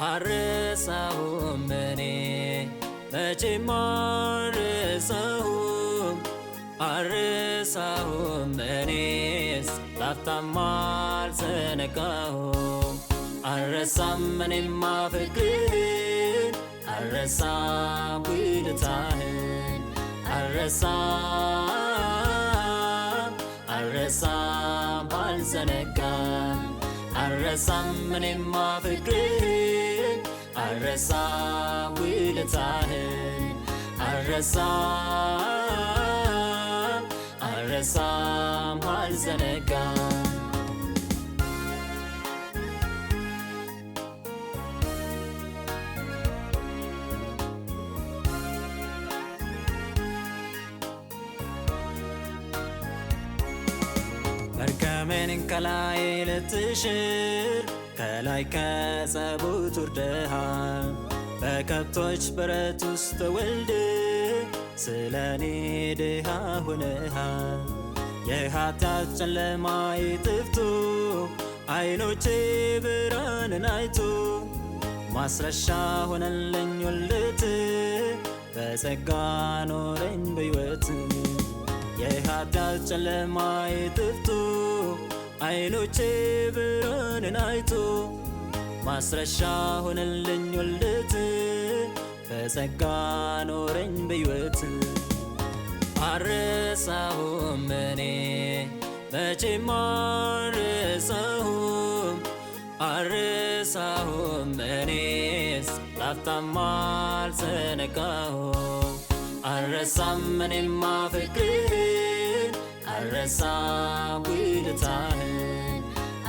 አልረሳሁም እኔ መቼም አልረሳሁም አልረሳሁም እኔስ ላፍታም አልዘነጋሁም። አልረሳም እኔማ ፍቅርህን አልረሳም ውለታህን አልረሳም አልረሳም አልዘነጋም አልረሳም እኔማ ፍቅርህን አልረሳም ውለታህን አልረሳም አልረሳም አልዘነጋም። መርገሜን ከላይ ልትሽር ከላይ ከጸቡት ወርደሃል። በከብቶች በረት ውስጥ ተወልደ ስለኔ ድሃ ሆነሃል። የኃጢአት ጨለማዬ ጠፍቶ አይኖቼ ብርሃንን አይቶ ማስረሻ ሆነልኝ ውልት በጸጋ ኖረኝ በሕይወት። የኃጢአት ጨለማዬ ጠፍቶ አይኖቼ ብርሃንን አይቶ ማስረሻ ሆነልኝ ውልት በጸጋ ኖረኝ በሕይወት። አልረሳሁም እኔ መቼም አልረሳሁም አልረሳሁም እኔስ ላፍታም አልዘነጋሁም። አልረሳም እኔማ ፍቅርህን አልረሳም ውለታህን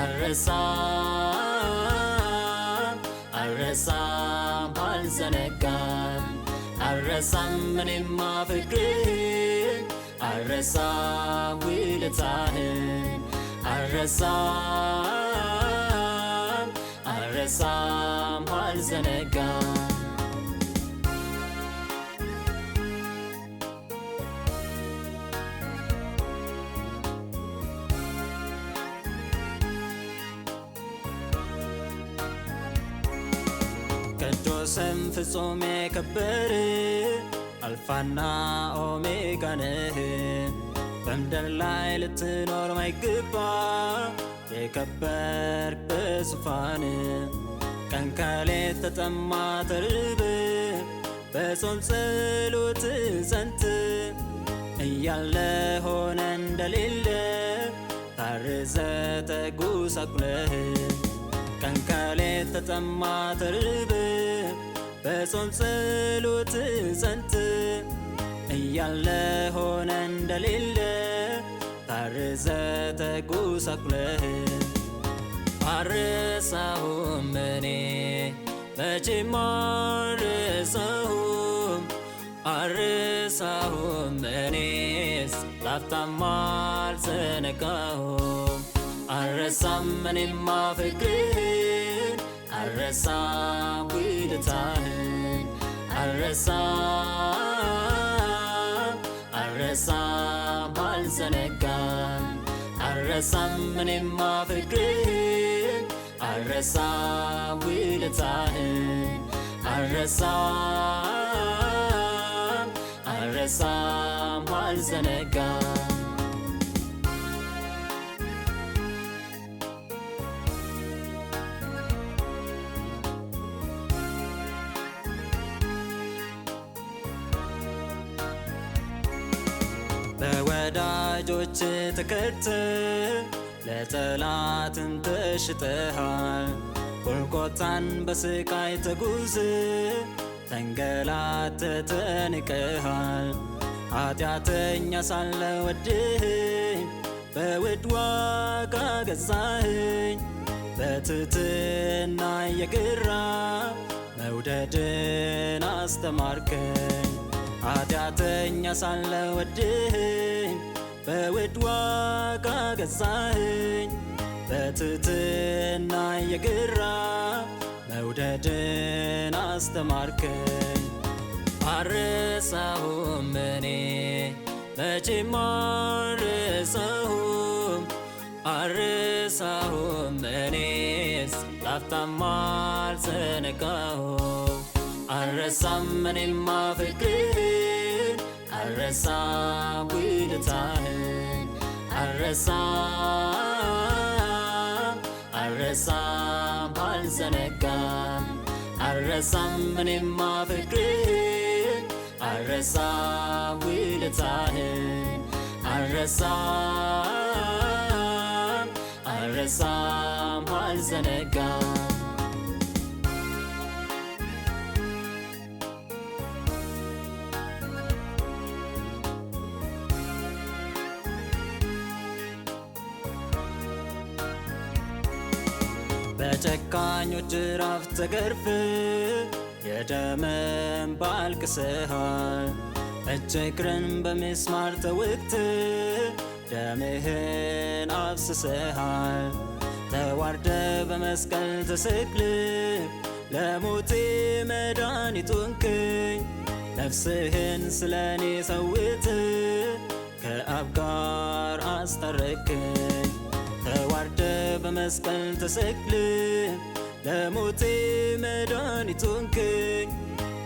አልረሳም አልረሳም አልዘነጋም አልረሳም እኔማ ፍቅርህን አልረሳም ውለታህን አልረሳም አልረሳም አልዘነጋም። ቅዱስም ፍጹም የከበረ አልፋና ኦሜጋ ነህ። በምድር ላይ ልትኖር ማይገባ የከበርክ በዙፋን ቀን ከሌት ተጠማ ተርብ በጾም ጸሎት ጸንት እያለ ሆነ እንደሌለ ታርዘ ተጎሳቁለህ። ቀን ከሌት ተጠማ ተርብ በጾም ጸሎት ጸንት እያለ ሆነ እንደሌለ ታርዘ ተጎሳቁለህ። አልረሳሁም እኔ መቼም አልረሳሁም አልረሳሁም እኔስ ላፍታም አልዘነጋሁም። አልረሳም እኔማ ፍቅርህን አልረሳም ውለታህን አልረሳም አልረሳም አልዘነጋም አልረሳም እኔማ ፍቅርህን አልረሳም ውለታህን አልረሳም አልረሳም አልዘነጋም። በወዳጆች ተከድተህ ለጠላትም ተሽጠሃል። ጎልጎታን በስቃይ ተጉዝ ተንገላተህ ተንቀሃል። ኃጢአተኛ ሳለ ወድኸኝ በውድ ዋጋ ገዛኸኝ። በትሕትና የገራ መውደድን አስተማርከኝ። ኃጢአተኛ ሳለ ወድኸኝ በውድ ዋጋ ገዛኸኝ። በትሕትና የገራ መውደድን አስተማርከኝ። አልረሳሁም እኔ መቼም አልረሳሁም አልረሳሁም እኔስ ላፍታም አልዘነጋሁም። አልረሳም እኔማ ፍቅርህን፣ አልረሳም ውለታህን፣ አልረሳም አልረሳም አልዘነጋም። አልረሳም እኔማ ፍቅርህን፣ አልረሳም ውለታህን፣ አልረሳም አልረሳም አልዘነጋም። በጨካኞች ጅራፍ ተገርፍ የደም እንባ አልቅሰሃል። እጅ እግርን በሚስማር ተወግት ደምህን አፍስሰሃል። ተዋርደ በመስቀል ተሰቅል ለሞቴ መድኃኒት ሆንክኝ። ነፍስህን ስለኔ ሰውት ከአብ ጋር አስታረክኝ። ተዋርደ በመስቀል ተሰቅል ለሞቴ መድኃኒት ሆንክኝ።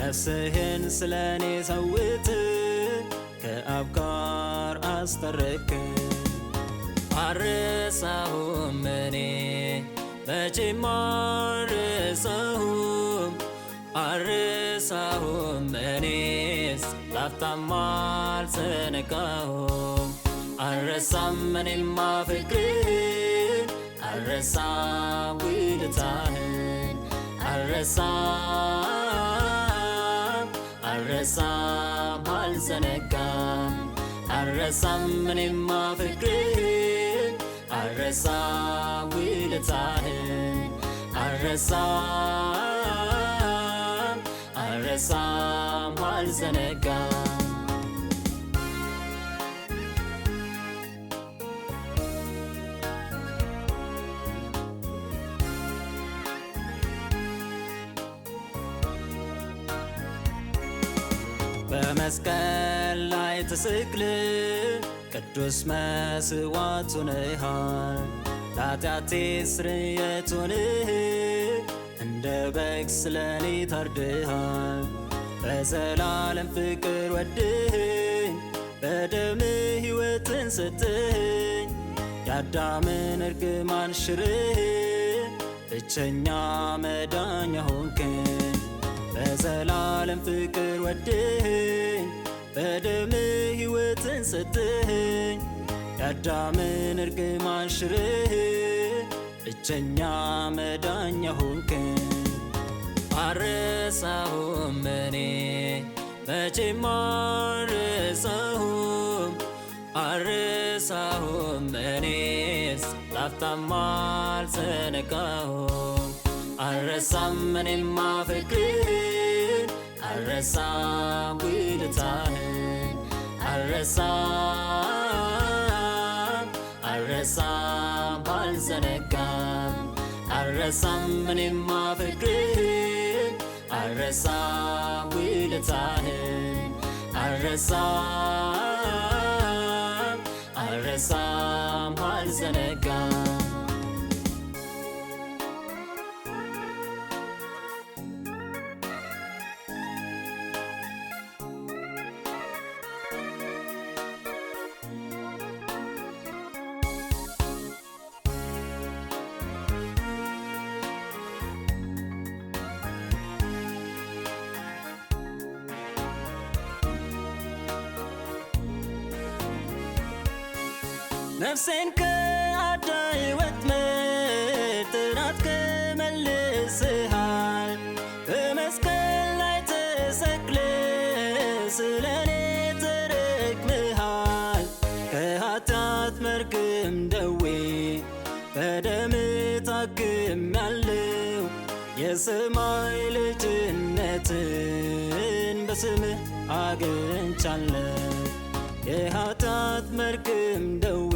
ነፍስህን ስለኔ ሰውት ከአብ ጋር አስታረክኝ። አልረሳሁም እኔ መቼም አልረሳሁም፣ አልረሳሁም እኔስ ላፍታም አልዘነጋሁም። አልረሳም እኔማ ፍቅርህን፣ አልረሳም ውለታህን፣ አልረሳም አልረሳም አልዘነጋም። አልረሳም እኔማ ፍቅርህን፣ አልረሳም ውለታህን፣ አልረሳም አልረሳም አልዘነጋም። በመስቀል ላይ ተሰቅል ቅዱስ መስዋዕት ሆነሃል። ለኃጢአቴ ስርየት ሆነህ እንደ በግ ስለኔ ታርደሃል። በዘላለም ፍቅር ወድህኝ በደምህ ሕይወትን ሰጥህኝ። የአዳምን እርግማን ሽርህ ብቸኛ መዳኛ ሆንክኝ። በዘላለም ፍቅር ወድህኝ በደምህ ሕይወትን ሰጥህኝ። የአዳምን እርግማን ሽርህ ብቸኛ መዳኛ ሆንክኝ። አልረሳሁም እኔ መቼም አልረሳሁም፣ አልረሳሁም እኔስ ላፍታም አልዘነጋሁም። አልረሳም እኔማ ፍቅርህን፣ አልረሳም ውለታህን፣ አልረሳም አልረሳም አልዘነጋም። አልረሳም እኔማ ፍቅርህን፣ አልረሳም ውለታህን፣ አልረሳም አልረሳም አልዘነጋም። ነፍሴን ከአዳኝ ወጥመድ ጥራት መልሰሃል። በመስቀል ላይ ተሰቅለ ስለኔ ተረግመሃል። ከኃጢአት መርገም ደዌ በደምህ ታክሜያለሁ። የሰማይ ልጅነትን በስምህ አግኝቻለሁ። የኃጢአት መርገም ደዌ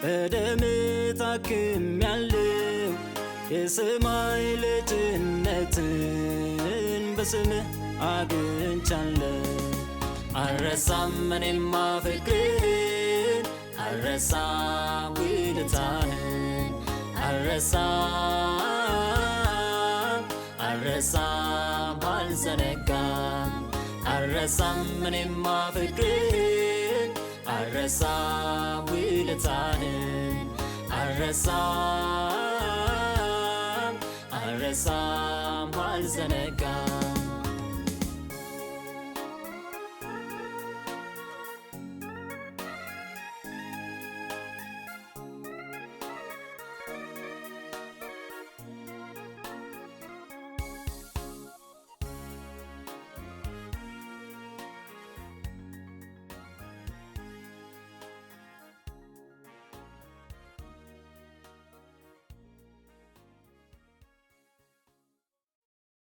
በደምህ ታክሜያለሁ። የሰማይ ልጅነትን በስምህ አግኝቻለሁ። አልረሳም እኔማ ፍቅርህን፣ አልረሳም ውለታህን፣ አልረሳም አልረሳም አልዘነጋም። አልረሳም እኔማ ፍቅርህን፣ አልረሳም ውለታህን፣ አልረሳም አልረሳም አልዘነጋም።